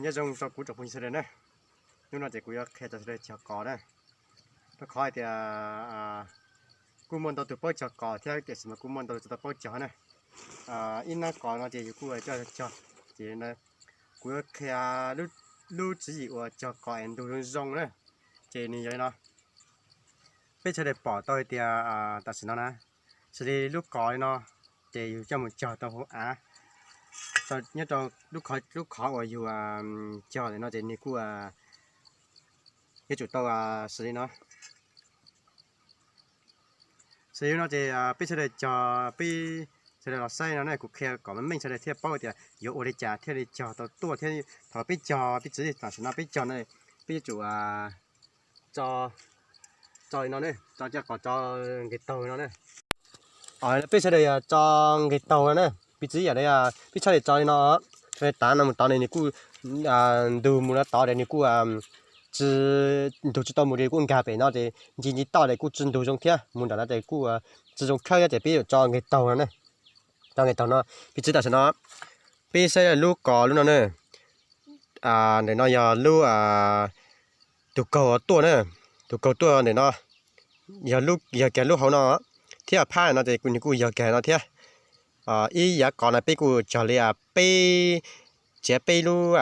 Nyob zoo rau kuv tsoom phooj ywg sawv daws na. Hnub no ces kuv yuav qhia rau sawv daws cog qos na. Rau qhov hais tias kuj muaj ntau tus paub cog qos thiab, tiam sis mas kuj muaj ntau tus tsis tau paub cog na. Ib hnab qos no ces yus kuj coj cog, ces kuv yuav qhia lub tswv yim uas cog qos es ntug zoo zoo na. Ces nws yog li no, peb sawv daws pom tau hais tias tam sim no na, xws li lub qos li no, ces yus coj mus cog rau hauv av, nyob rau lub qhov uas yus cog ntawm no ces nws kuj yuav tsum tau xws li no. Xws li no ces peb sawv daws cog, peb sawv daws los saib no ne, kuv qhia kom meej meej sawv daws thiaj paub tias yuav ua li cas thiaj li cog tau tuaj thiab. Thaum peb cog, peb txwv tam sim no peb cog no, peb yuav tsum tso, tso li no ne, tso cov qos tso nqes taug no ne. Peb sawv daws tso nqes taug no ne, piv txwv yam li peb txhob li tso li no, tav no mus tod ne nws kuj ntug mus no tod es nws kuj tsis ntug tsis tau mus ces kuj nkag pem no ces nci nci toj ces kuj tsis ntug zoo thiab, mus nram no ces kuj tsis zoo khawb thiab, ces peb yuav tso nqes taug no ne. Tso nqes taug no, piv txwv tam sim no peb saib lub qos lub no ne, ntawm no yog lub, tus kaug tuaj na, tus kaug tuaj ntawm no, yog kiag lub hauv no, thiab phab no ces nws kuj yog kiag no thiab. Ib yav qos no peb kuj cog li peb, txiav peb lub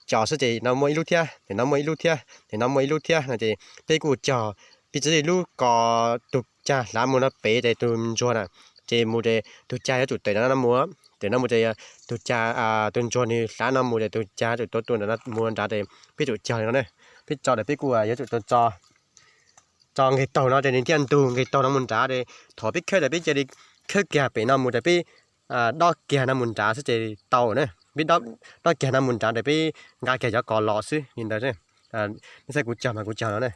cos xwb ces no muaj ib lub thiab, nim no muaj ib lub thiab, nim no muaj ib lub thiab no ces peb kuj cog, piv txwv li lub qos tus cag hlav mus no pem ces tus ntsuag na, ces mus ces tus cag yuav tsum tem no mus, tem no mus ces tus cag, tus ntsuag nws hlav no mus ces tus cag yuav tsum tuav tus ntawm no mus nrad ces peb tsum cog li no ne. Peb tso ces peb kuj yuav tsum tau tso, tso nqes taug no ces nws thiaj ntug nqes taug no mus nrad ces thaum peb khawb ces peb cia li khawb kiag pem no mus ces peb dob kiag no mus nrad xwb ces tau na. Peb dob kiag no mus nrad ces peb nqa kiag cov qos los xwb li ntawd. Nej saib kuv cog mas kuv cog no ne.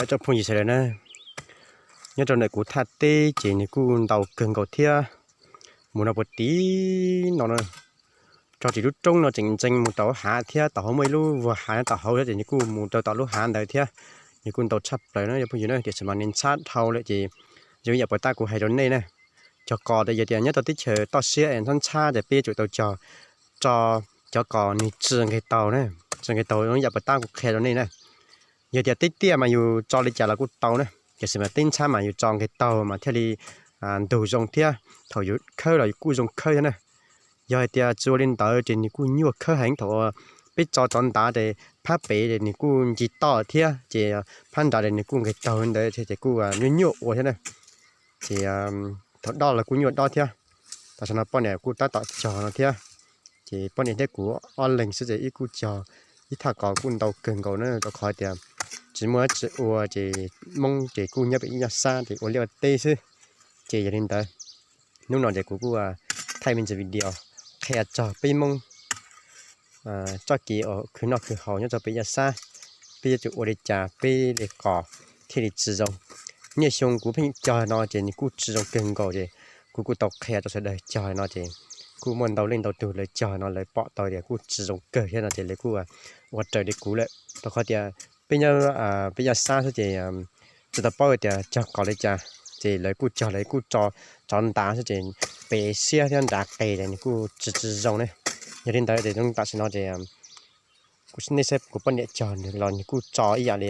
Ib tsoom phooj ywg sawv daws na, nyob rau ntawm kuv thaj teb ces nws kuj ntau kawg nkaus thiab. Mus no puag tim no na, txog tim lub roob no tseem ntxeev mus tom hav thiab, tom hauv muaj ib lub vuag hav nyob tom hauv thiab ces nws kuj mus rau tom lub hav ntawd thiab. Nws kuj ntau tshaj plaws na cov phooj ywg na, tiam sis mas nws ntxhab dhau lawm ces zoo ib yam puas tab kuv hais rau nej na. Cog qos ces yog tias nyob rau teb chaws toj siab es ntxhab ntxhab ces peb yuav tsum tau cog, tso cov qos nws tsis nqes taug na, tsis nqes taug zoo ib yam puas tab kuv qhia rau nej na. Yog tias teb tiaj mas yus tso li cas los kuj tau na, tiam sis mas teb ntxhab mas yus tso nqes taug mas thiaj li ntug zoo thiab, thaum yus khawb los yus kuj zoo khawb thiab na. Yog hais tias tsis ua li ntawd ces nws kuj nyuaj khawb heev, thaum peb tso tsov ntav ces phab pem ces nws kuj nci toj thiab ces phab nrad ces nws kuj nqes taug li ntawd ces kuj nyuaj nyuaj ua thiab na. Ces thaum dob los kuj nyuaj dob thiab. Tam sim no poj niam kuj tab tom cog no thiab. Ces poj niam thiab kuv ob leeg xwb ces ib kuj cog ib thaj qos kuj ntau kawg nkaus na, rau qhov tias tsis muaj dab tsi ua ces Hmoob ces kuj nyob pem ib yaj sab ces ua liaj ua teb xwb. Ces yog li ntawd, hnub no ces kuv kuj thaij me ntsis video qhia txog peb Hmoob txoj kev uas khwv noj khwv haus nyob rau pem yaj sab, peb yuav tsum ua li cas peb li qos thiaj li tsis zoo. Niaj xyoo kuv pheej cog no ces nws kuj tsis zoo kawg nkaus ces kuv kuj tau qhia rau sawv daws cog no ces kuj muaj ntau leej ntau tus lawv cog no lawv pom tau tias kuj tsis zoo kawg thiab no ces lawv kuj ua raws li kuv lawm. Rau qhov tias peb nyob peb yaj sab xwb ces tsis tau paub tias cog qos li cas, ces lawv kuj cog lawv kuj tso tsov ntav xwb ces pem siab thiab nrad qes ces nws kuj tsis tsis zoo ne. Yog li ntawd ces tam sim no ces kuv nej saib kuv poj niam cog los nws kuj tso ib yam li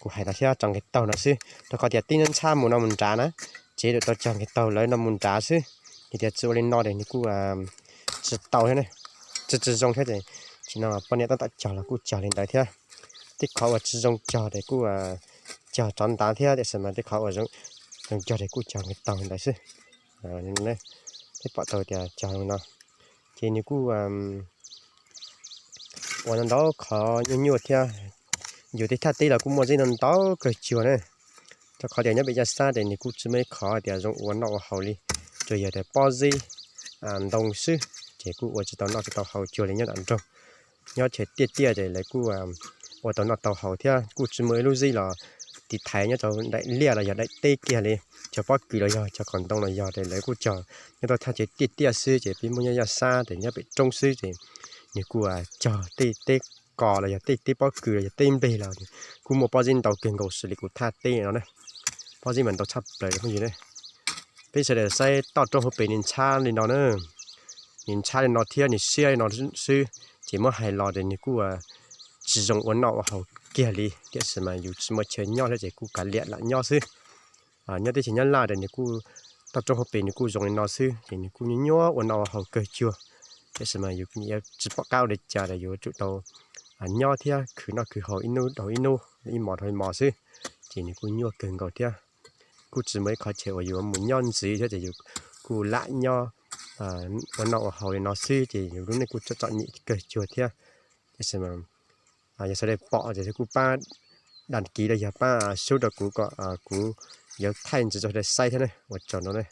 kuv hais no thiab, tso nqes taug no xwb, rau qhov tias teb ntxhab mus no mus nrad na, ces yuav tsum tau cog nqes taug lawv no mus nrad xwb. Yog tias tsis ua li no ces nws kuj tsis tau thiab, tsis tsis zoo thiab ces tam sim no poj niam tab tom cog los kuj cog li ntawd thiab. Tej qhov uas tsis zoo cog ces kuj cog tsov ntav thiab, tiam sis mas tej qhov uas zoo cog ces kuj cog nqes taug li ntawd xwb. Peb pom tau tias cog li no ces nws kuj ua ntau ntau qhov nyuaj nyuaj thiab, yus tej thaj teb los kuj muaj zeb ntau ntau kawg cuag na. Rau qhov tias nyob pem Yaj Xab ces nws kuj tsis muaj ib qho tias zoo ua noj ua haus li, tsuas yog tias pob zeb ntoo xwb, ces kuj ua tsis tau noj tsis tau haus cuag li nyob nram nroog. Nyob chaw tiaj tiaj ces lawv kuj ua tau noj tau haus thiab, kuj tsis muaj ib lub zeb los tiv thaiv nyob rau daim liaj los yog daim teb kiag li. Cog pob kws los yog cog qos ntoo los yog ces lawv kuj cog nyob rau thaj chaw tiaj tiaj xwb, ces peb Hmoob nyob Yaj Xab ces nyob pem roob xwb ces nws kuj cog tej teb kos los yog tej teb pob kws los yog teb nplej los kuj muaj pob zeb ntau kawg nkaus xws li kuv thaj teb no na. Pob zeb mas ntau tshaj plaws phooj ywg na. Peb sawv daws saib toj roob hauv pes nws ntshab li no na, nws ntshab li no thiab nws siab li no xwb, ces muab hais los ces nws kuj tsis zoo ua noj ua haus kiag li, tiam sis mas yus tsis muaj chaw nyob thiab ces kuj kav liam lam nyob xwb. Nyob teb chaws Nyab Laj ces nws kuj, toj roob hauv pes nws kuj zoo li no xwb ces nws kuj nyuaj nyuaj ua noj ua haus kawg cuag, tiam sis mas yus tsis pom qab ua li cas los yuav tsum tau nyob thiab khwv noj khwv haus ib hnub dhau ib hnub, ib hmos dhau ib hmos xwb, ces nws kuj nyuaj kawg nkaus thiab. Kuj tsis muaj ib qho chaw uas yus mus nyob ntxiv thiab ces yus kuj lam nyob ua noj ua haus li no xwb ces yus lub neej kuj txom txom nyem kawg cuag thiab. Tiam sis mas yog sawv daws pom ces kuj pab đăng ký los yog pab sub rau kuv kom kuv yuav thaij ntxiv rau sawv daws saib thiab na. Ua tsaug ntau na.